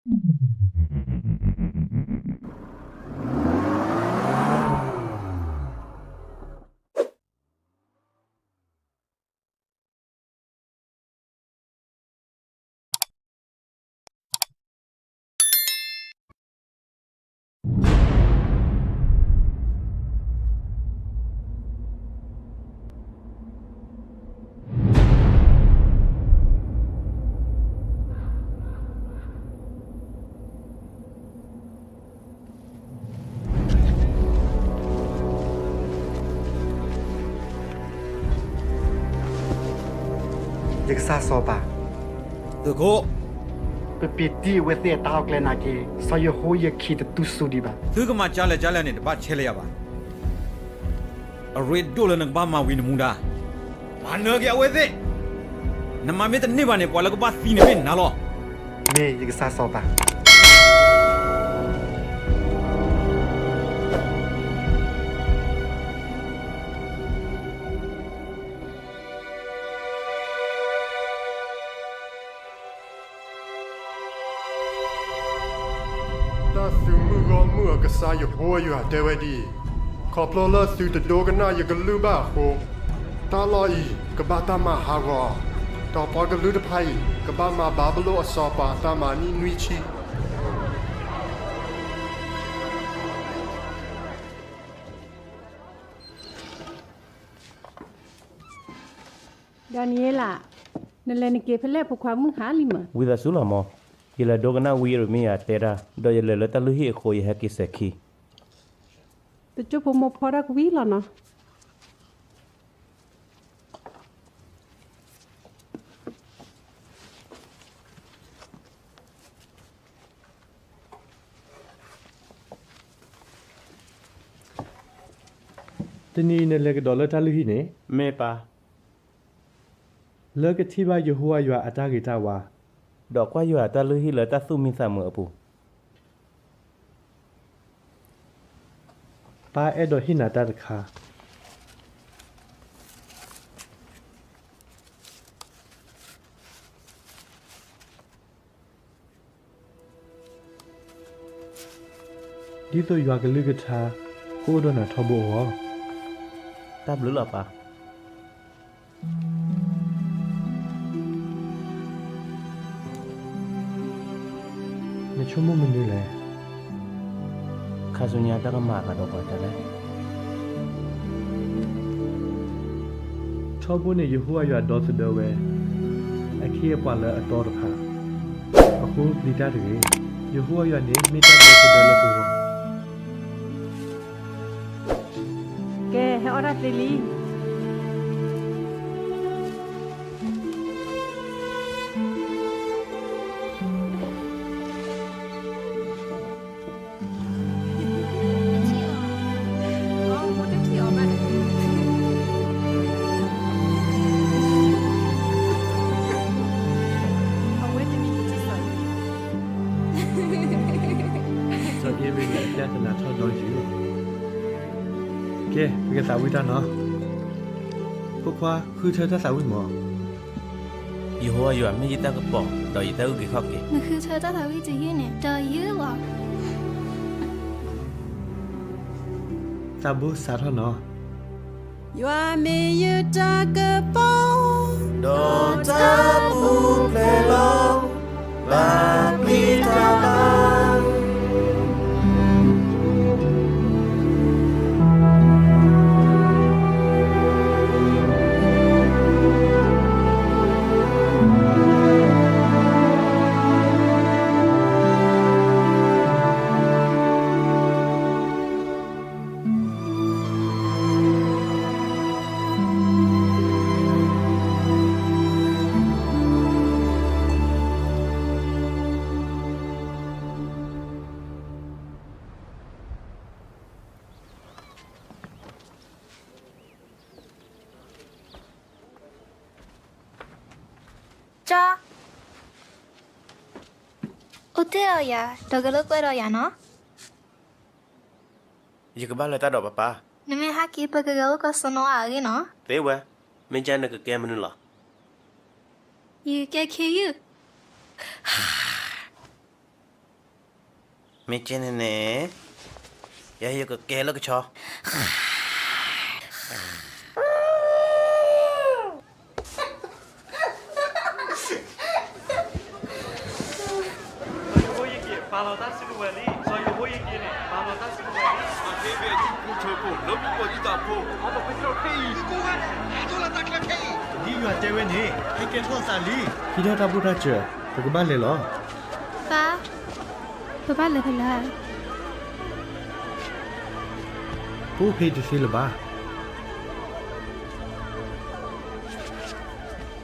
ယကစၢ်စီၤပၤ, သုးခိၣ်, ပပ့ၤတံၢ်အဝဲသ့ၣ်အတၢ်အီၣ်ကျဲနာ်က့ၤ, စီၤယဟိယခံတတူၢ်စူၤဒံးဘၣ်. သုကမၤကၢလဲၣ်ကၢလဲၣ်န့ၣ် တဘၣ်ဆဲးလၢယၤဘၣ်. အရ့ဒိၣ်လၢနကဘၣ်မၤဝံၤနမူဒါ, မၤနၢၤက့ၤအဝဲသ့ၣ်. နမၤမ့ၢ်တန့ၢ်ဘၣ်န့ၣ် ပှၤလၢကဘၣ်သံန့ၣ်မ့ၢ်နၤလီၤ. မ့ၢ်ယကစၢ်စီၤပၤ. တၢ်သုးမုၢ်ဂီၢ်မုၢ်အကစၢ်ယဟိဝၤယွၤတဲဝဲဒ်အံၤ, ခီဖျိလၢသုတဒိကနၣ်ယကလုၢ်ဘၣ်အဃိ, တၢ်လီၢ်အံၤကဘၣ်တၢ်မၤဟးဂီၤအီၤ, ဒီးပှၤကလုာ်တဖၣ်အံၤ ကဘၣ်မၤဘၤဘူလိၣ်အစီၤပၤအတၢ်မၤနံၣ်နွံဆံ. ဒၤနံးယ့လး, နလဲၤနက့ၤဖဲလဲၣ် ဖိခွါမုၢ်ဟါလံမး. ဝံသးစူၤလီၤမး, ယလဲၤဒိကနၣ်ဝံယံးရမံယၤတဲတၢ်, ဒီးယလဲၤလၢတၢ်လုၢ်ဟံၣ်အဃိ ယဟဲက့ၤစဲၤခံ. တကၠိဖိမိၢ်ဖီတၢ်ကွံလီၤနီၤ. တနံၤအံၤနလဲၤကဒီးလၢတၢ်လုၢ်ဟံၣ်န့ၣ်, မ့ၢ်ပၢ်, လၢကထံၣ်ဘၣ်ယဟိဝၤယွၤအတၢ်ဂ့ၤတၢ်ဝါ, ဒီးကွၢ်ယွၤအတၢ်လုၢ်ဟံၣ်လၢတၢ်သူၣ်မံသးမုာ်အပူၤ. ပၢ်အဲၣ်ဒိးဟ့ၣ်နၤတၢ်တခါ. ဒ်သိးယွၤကလုၢ်ကထါကအိၣ်ဒီးနၤထီဘိအဂီၢ်. တၢ်ဘျုးလီၤပၢ်. နဆိကမိၣ်မနုၤလဲၣ်. ခါဆူညါတၢ်ကမၤအသးဒီးပှၤတၢ်လဲၣ်. ထီဘိန့ၣ်ယဟိဝၤယွၤဒီသဒၢဝဲ အခ့အပှၤလၢအတီတဖၣ်, အဃိပျံၤတၢ်တဂ့ၤ. ယဟိဝၤယွၤန့ၣ်မ့ၢ်တၢ်ဒီသဒၢလၢပဂီၢ်. ကဲ ဟဲအီၣ်တၢ်သ့လံ. စီၤအ့ဝ့ၢ်န့ၣ် အတၢ်သနာ်ထီၣ်ဒီယုၢ်. ကဲ ပကသးဝံၣ်တၢ်နီၤ. ဖိခွါ ဃုထၢတၢ်သးဝံၣ်မး. ယဟိဝၤယွၤမ့ၢ်ယတၢ်ကပီၤ ဒီးယတၢ်အုၣ်က့ၤခီၣ်က့ၤ. နဃုထၢတၢ်သးဝံၣ်တယုၢ်န့ၣ် ဒီးယုၢ်လီၤ. သးဘိစးထီၣ်နီၤ. ယွၤမ့ၢ်ယတၢ်ကပီၤ ဒီးတၢ်ပူၤဖျဲးလီၤ. ဘၣ်ပျံၤတၢ်ဘၣ်. ကၠီ, အိၣ်တ့ၢ်အီၤယၤ ဒီးကလိာ်ကွဲဒီးယၤနီၤ. ယကဘၣ်လဲၤတၢ်ဒီးပၢ်ပၢ်. နမ့ၢ်ဟဲက့ၤ ပကဂဲၤလိာ်ကွဲစိနီၤအါအဂ့ၢ်နီၤ. သ့ဝဲ, မ့ၢ်ကနကကဲမနုၤလီၤ. ယကဲခ့ယုၢ်. မ့ၢ်က့န့ၣ်န့ၣ်, ယဟဲယကကဲလၢကဆီ. ဒ်ယွၤတဲဝဲန့ၣ် ဟဲကဲထီၣ်သးလံ. ဟံးထီၣ်တၢ်ဘိၣ်တၢ်စၢၤ, ပကဘၣ်လဲၤလီၤ. ပၢ်, ပဘၣ်လဲၤဖဲလဲၣ်. ပအိၣ်ဖဲအံၤတသ့လၢၤဘၣ်.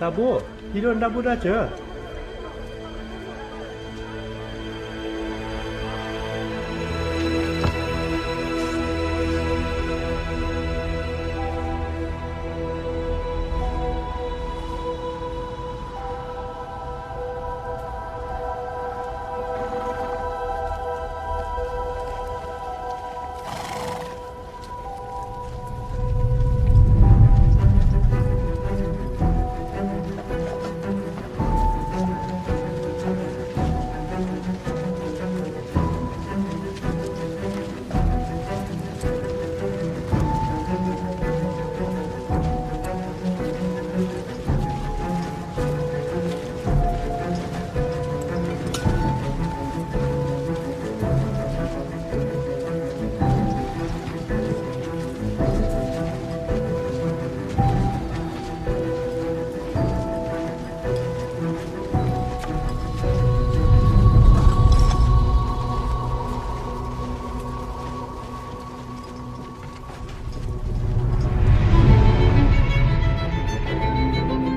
သးဘိၣ်, ဟံးထီၣ်နတၢ်ဘိၣ်တၢ်စၢၤ. ဖံအိၣ်ဖဲအံၤတမုာ်နီတ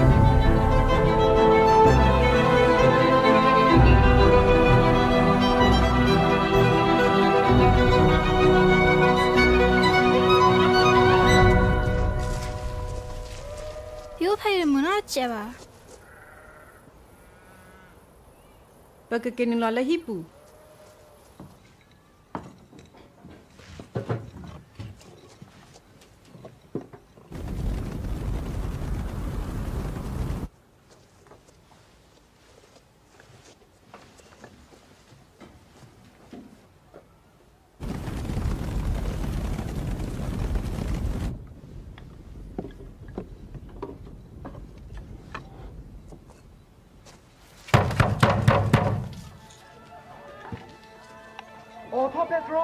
စဲးဘၣ်. ပကက့ၤနုာ်လီၤလၢဟံၣ်ပူၤ. အိးထီၣ်ပဲတြီ,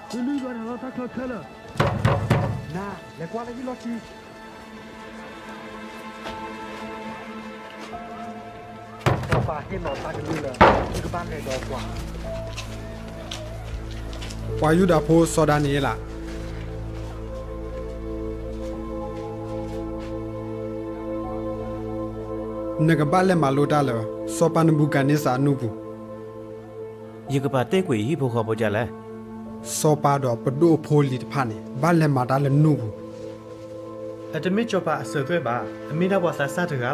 သုလုၢ်ဂီၤတၢ်လီၢ်တၢ်ချီခဲလၢာ်, နၤ လဲၤကွၢ်လၢဟံၣ်လီၢ်ခံ. စီၤပၤဟ့ၣ်လီၤတၢ်ကလုၢ်လၢ သုကဘၣ်လဲၤဒီးကွၢ်. ပှၤယူဒၤဖိစီၤဒၤနံးယ့လး, နကဘၣ်လဲၤမၤလိတၢ်လၢ စီၤပၤနဘူၤခၣ်နံစၢ်အနူၢ်ပူၤ. ယကပာ်တ့ၢ်ကွံာ်ယဟံၣ်ဖိဃီဖိဒ်လဲၣ်. စီၤပၤဒီးပဒိၣ်အဖိအလံၤတဖၣ်န့ၣ် ဘၣ်လဲၤမၤတၢ်လၢနူၢ်ပူၤ. အတမ့ၢ်စီၤပၤအစၢၤသွဲၣ်ဘၣ်, အမ့ၢ်ဒၣ်ပှၤသးစၢ်တဂၤလီၤ.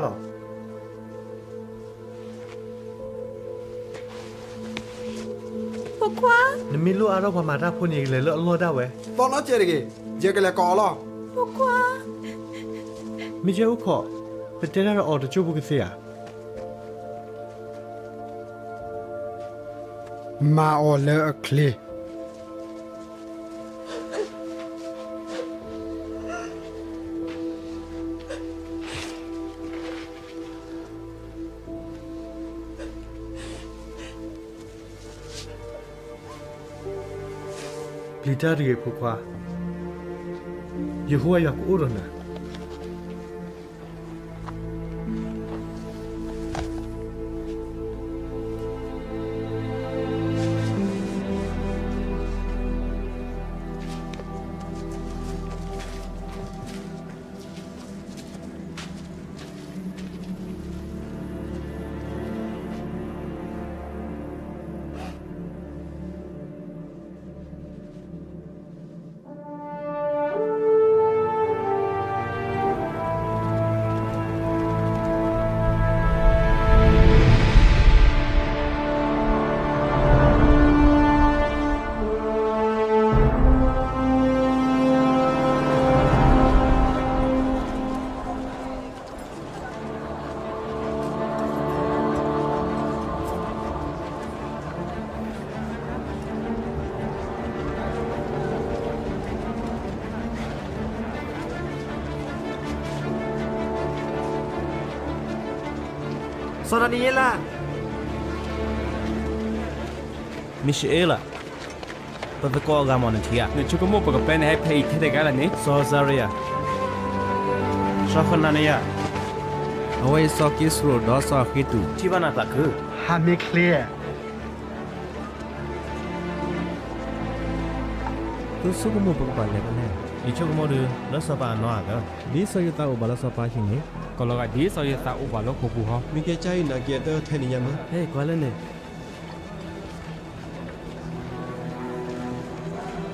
ဖိခွါ, နမ့ၢ်လိၣ်အါထီၣ်ပှၤမၤတၢ်ဖိန့ၣ် ယကလဲၤလၢအလီၢ်ဒၣ်ဝဲ. သီနီၢ်ကဲတဂ့ၤ, ယကလဲၤကိးအီၤလီၤ. ဖိခွါ, မ့ၢ်ကဲအိၣ်ခိး, ပတဲတၢ်ဒီးအီၤတကၠိၢ်ဖိကသ့ဧါ. မၤအီၤလၢအချ့. ပျံၤတၢ်တဂ့ၤဖိခွါ, ယဟိဝၤယွၤကအိၣ်ဒီးနၤ. စီၤဒၤနံးယ့လး, မံၡ့အ့လး, ပသကိးအဂၤမ့ၢ်နထံၣ်ဧါ. နဆိကမိၣ်ပကပၢနဟဲဖဲအံၤထဲတဂၤလၢ်န့ၣ်, စီၤအစၤရယၤ, စီၤဟနနယၤ, အဝဲအံၤစီၤကံစရူးဒီးစီၤအဃံတူး, ထံၣ်ဘၣ်နသးခု, ဟးမ့ၢ်ချ့ဧါ. သုဆိကမိၣ်ပကဘၣ်လဲၤဖဲလဲၣ်. ယဆိကမိၣ်ဒုး လၢစီၤပၤအနီၢ်ဧါသၢ, ဒ်စီၤယိၤသးအိၣ်ဘၣ်လၢစီၤပၤဟံၣ်န့ၣ်, ကီၢ်လီၤဂာ်ဒ်စီၤယိၤသးအိၣ်ဘၣ်လၢဃိာ်ပူၤဟီ, မ့ၢ်ကဲကၢ်အံၤနာ်က့ၤအတၢ်ထဲန့ၣ်ညါမး. ဟဲကွၢ်လၢန့ၣ်,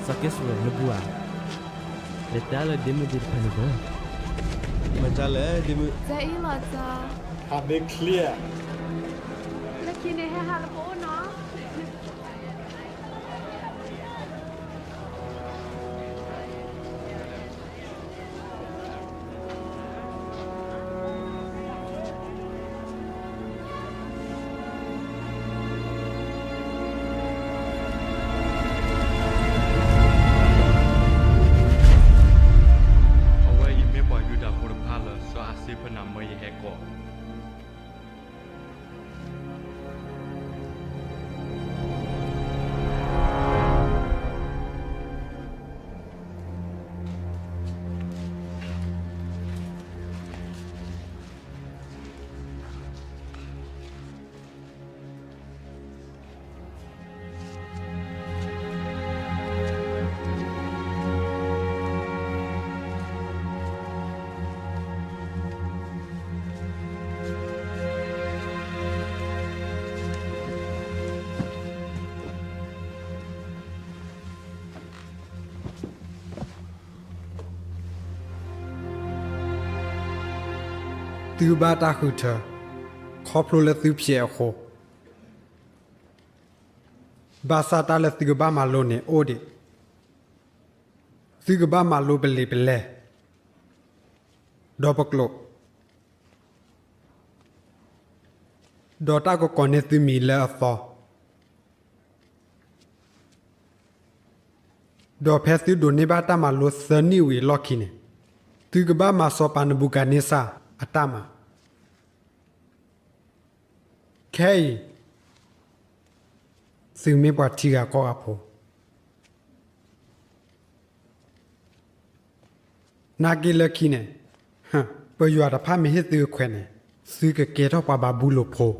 စီၤကံစရူး နဘူးဧါ, လဲၤတၢ်လၢဒ့မုၣ်ဒ့တဖၣ်န့ၣ်ဒီး, မၤတၢ်လဲၣ်ဒ့မုၣ်, ဟးမ့ၢ်ချ့ဧါ, လၢခံန့ၣ်ဟဲဟးလၢပအိၣ်နီၤ. အဝဲအံၤမ့ၢ်ပှၤယူဒၤဖိတဖၣ်လၢစီၤအၤစ့ဖနၤမၢယဟဲကိး သုဘၣ်တၢ်ဃုထၢ, ခီဖျိလၢသုဖျဲးအဃိ, ဘၣ်ဆၣ်တၢ်လၢသုကဘၣ်မၤလိန့ၣ်အိၣ်ဒံး, သုကဘၣ်မၤလိပလံာ်ပလဲၢ်, ဒီးပကျိာ်, ဒီးတၢ်ကကိးန့ၢ်သုမံၤလၢအသီ ဒီးဖဲသုဒိးန့ၢ်ဘၣ်တၢ်မၤလိသၢနံၣ်ဝံၤအလီၢ်ခံန့ၣ်, သုကဘၣ်မၤစီၤပၤနဘူၤခၣ်န့စၢ်အတၢ်မၤ. ခဲအံၤ သုမ့ၢ်ပှၤထံဂၤကီၢ်ဂၤဖိ နာ်က့လၢခံန့ၣ်, ပယွၤတဖၣ်မ့ၢ်ဟ့ၣ်သုအခွဲးန့ၣ်, သုကကဲထီၣ်ပှၤဘၤဘူလိၣ်ဖိ.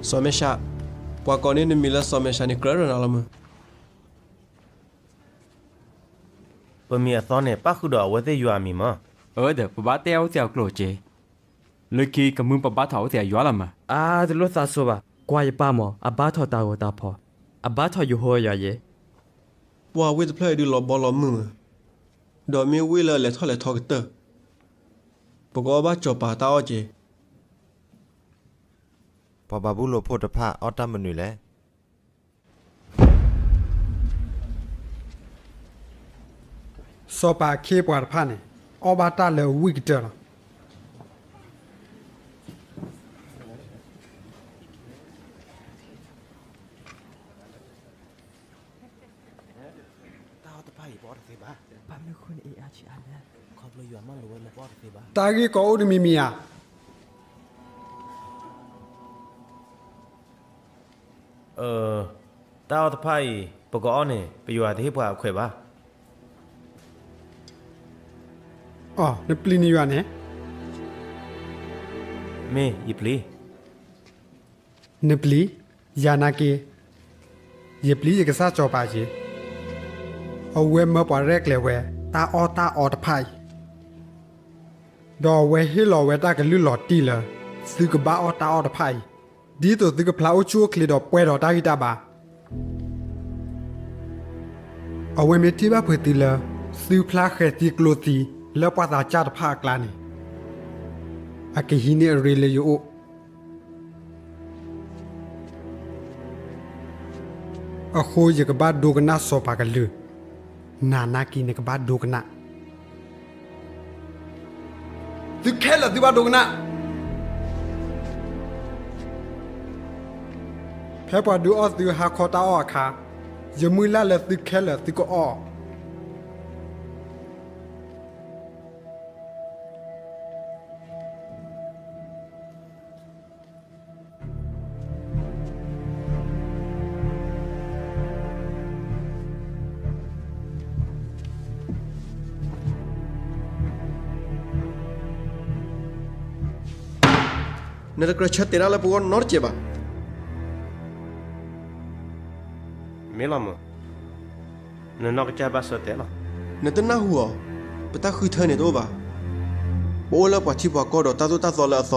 စီၤမဲၡး, ပှၤကိးန့ၢ်နမံၤလၢစီၤမဲၡးန့ၣ် ကြၢးဒီးနၤလီၤမး. ပမံၤအသီန့ၣ် ပၣ်ဃုာ်ဒီးအဝဲသ့ၣ်ယွၤအမံၤမး. အၢ ဒီးပဘၣ်တဲအဝဲသ့ၣ်အကျိာ်က့ၤ, လၢခံကမုၢ်ပဘါထီၣ်အဝဲသ့ၣ်အယွၤလီၤမး. အါ တလိၣ်သးဆိဘၣ်, ကွၢ်ယပၢ်မး, အဘါထီၣ်တၢ်ဂီၤတၢ်ဖီၣ်, အဘါထီၣ်ယဟိဝၤယွၤယဲ. ပှၤဝ့ၢ်တဖျၢၣ်အံၤဒုးလီၤဘီလီၤမုၢ်မး, ဒီးမ့ၢ်ဝ့ၢ်လၢအလဲၤထီၣ်လဲၤထီကတၢၢ်, ပကအီၣ်ဘၣ်စီၤပၤတၢ်အီၣ်က့ၤ. ပှၤဘၤဘူလိၣ်ဖိတဖၣ်အီၣ်တၢ်မနုၤလဲၣ်. စီၤပၤအခ့အပှၤတဖၣ်န့ၣ် အီၣ်ဘၣ်တၢ်လၢအဝံၣ်ကတၢၢ်လီၤ. တၢ်အီၣ်တဖၣ်အံၤ ပအီၣ်တသ့ဘၣ်. ဘၣ်မနုၤဃိန့ၣ်အံၤအါဆံးအါလဲၣ်. ခီဖျိယွၤမၢလိာ်ဝဲလၢပအီၣ်တသ့ဘၣ်. တၢ်ဂ့ၢ်ကီအိၣ်တမံၤမံၤဧါ. အၢ, တၢ်အီၣ်တဖၣ်အံၤ ပကအီၣ်န့ၣ် ပယွၤတဟ့ၣ်ပှၤအခွဲးဘၣ်. အိ, နပျံၤနယွၤန့ၣ်. မ့ၢ်ယပျံၤ. နပျံၤယၤနာ်က့, ယပျံၤယကစၢ်စီၤပၤက့ၤ. အဝဲမၢပှၤရဲၣ်ကျဲၤဝဲ တၢ်အီၣ်တၢ်အီတဖၣ်အံၤ, ဒီးအဝဲဟ့ၣ်လီၤဝဲတၢ်ကလုၢ်လီၤတံၢ်လၢ သုကဘၣ်အီၣ်တၢ်အီၣ်တဖၣ်အံၤ, ဒ်သိးသုကဖျါအိၣ်ဆူၣ်အိၣ်ချ့ဒီးပှဲၤဒီးတၢ်ဂံၢ်တၢ်ဘါ. အဝဲမ့ၢ်ထံၣ်ဘၣ်ဖုးသုလၢ သုဖျါဃဲၤသံကျိသံ လၢပှၤသးစၢ်တဖၣ်အကျါန့ၣ်, အကဟံးန့ၢ်အရ့လၢယအိၣ်. အဃိယကဘၣ်ဒိကနၣ်စီၤပၤကလုၢ်, နၤနာ်က့နကဘၣ်ဒိကနၣ်. သုခဲလၢာ်သုဘၣ်ဒိကနၣ်. ဖဲပှၤဒုးအီၣ်သုဟါခီတၢ်အီၣ်အခါ, ယမုၢ်လၢ်လၢသုခဲလၢာ်သုကအီၣ်. နတကြၢးဆၢတဲာ်တၢ်လၢပဂီၢ်နီတစဲးဘၣ်. မ့ၢ်လီၤမး, နနီၢ်ကစၢ်ဘၣ်ဆၢတဲာ်လီၤ. နတနၢ်ဟူဧါ, ပတၢ်ဃုထၢန့ၣ်တအိၣ်ဘၣ်. ပအိၣ်လၢပှၤထံပှၤကီၢ်ဒီးတၢ်သိၣ်တၢ်သီလၢအသီ.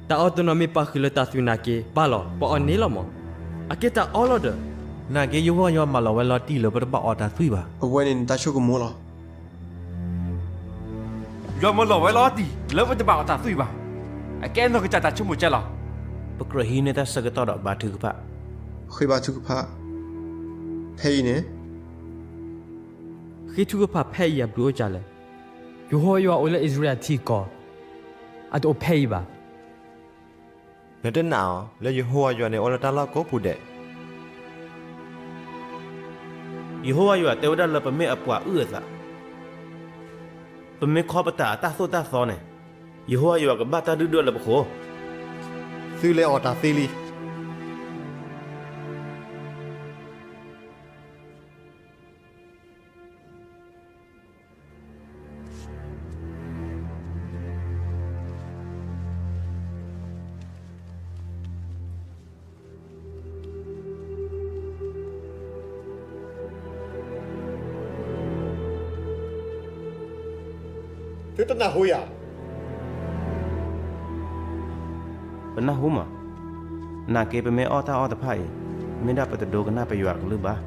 တၢ်အီၣ်တနီၤမ့ၢ်ပာ်ဃုာ်လၢတၢ်သွံၣ်နာ်က့ ဘၣ်လီၤ, ပအီၣ်န့ၢ်လီၤမး. အကဲတၢ်အီလီၤဒီး. နာ်က့ယဟိဝၤယွၤမၤလီၤဝဲလီၤတံၢ်လၢပတဘၣ်အီတၢ်သွံၣ်ဘၣ်. အဝဲန့ၣ်နတၢ်ဆိကမိၣ်လီၤ. ယွၤမၤလီၤဝဲလီၤတံၢ်လၢပတဘၣ်အီတၢ်သွံၣ်ဘၣ်. အကဲနီၢ်ကစၢ်တၢ်ဆိကမိၣ်ကဲလီၤ. ပကြၢးဟံးန့ၢ်တၢ်ဆၢကတီၢ်ဒီးဘါထုကဖၣ်. ဃ့ဘါထုကဖၣ်. ဖဲအံၤန့ၣ် ဃ့ထုကဖၣ်ဖဲအံၤအဘျုးအိၣ်ကၢ်လဲၣ်. ယဟိဝၤယွၤအိၣ်လၢအံၣ်စရ့လးထံကီၢ်, အတအိၣ်ဖဲအံၤဘၣ်. နတနာ်အီၤလၢယဟိဝၤယွၤန့ၣ်အိၣ်လၢတၢ်လီၢ်ကိးပူၤဒဲး. ယဟိဝၤယွၤတဲဝဲဒၣ်လၢပမ့ၢ်အပှၤအုၣ်အသး, ပမ့ၢ်ခီပတာ်အတၢ်သိၣ်တၢ်သီန့ၣ်, ယဟိဝၤယွၤကဘၣ်တၢ်ဒုၣ်ဒွဲၣ်လၢပဃိ. သုလဲၤအီၣ်တၢ်သ့လံ. သုတနၢ်ဟူဧါ. ပနၢ်ဟူမး, နာ်က့ပမ့ၢ်အီၣ်တၢ်အီၣ်တဖၣ်အံၤ, မ့ၢ်ဒၣ်ပတဒိကနၣ်ပယွၤအကလုၢ်ဘၣ်.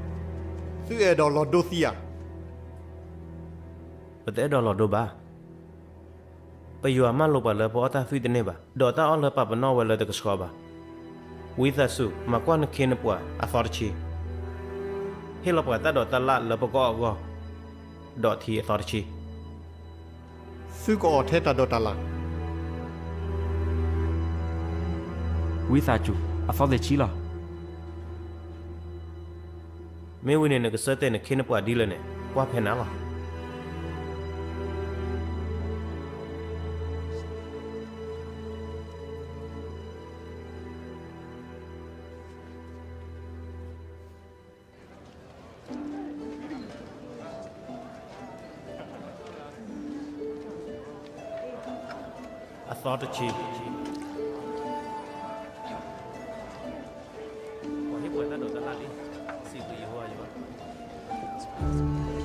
သုအဲၣ်ဒိးလီၤဒိသံဧါ. ပတအဲၣ်ဒိးလီၤဒိဘၣ်. ပယွၤမၢလိာ်ပှၤလၢပအီၣ်တၢ်သွံၣ်တန့ၢ်ဘၣ်, ဒီးတၢ်အီၣ်လၢပာ်ပနီၣ်ဝဲလၢတကဆှီဘၣ်. ဝံသးစူၤ မၤကွၢ်နခ့နပှၤအသီတဆံ, ဟ့ၣ်လီၤပှၤတၢ်ဒိးတၢ်လၣ်လၢပကအီၣ်အဂီၢ်, ဒီးထံအသီတဆံ. သုကအီၣ်ထဲတၢ်ဒိးတၢ်လၣ်. ဝံသးစူၤ အသီသ့ၣ်ဆံလီၤ. မ့ၢ်ဝံၤန့ၣ် နကဆၢတဲာ်နခ့နပှၤဒ်လဲၣ်န့ၣ် ကွၢ်ဖဲနၤလီၤ. အသီတဆံ, ပှၤဟ့ၣ်ပှၤတၢ်ဒိးတၢ်လၣ်လံ, စံးဘျုးယဟိဝၤယွၤ.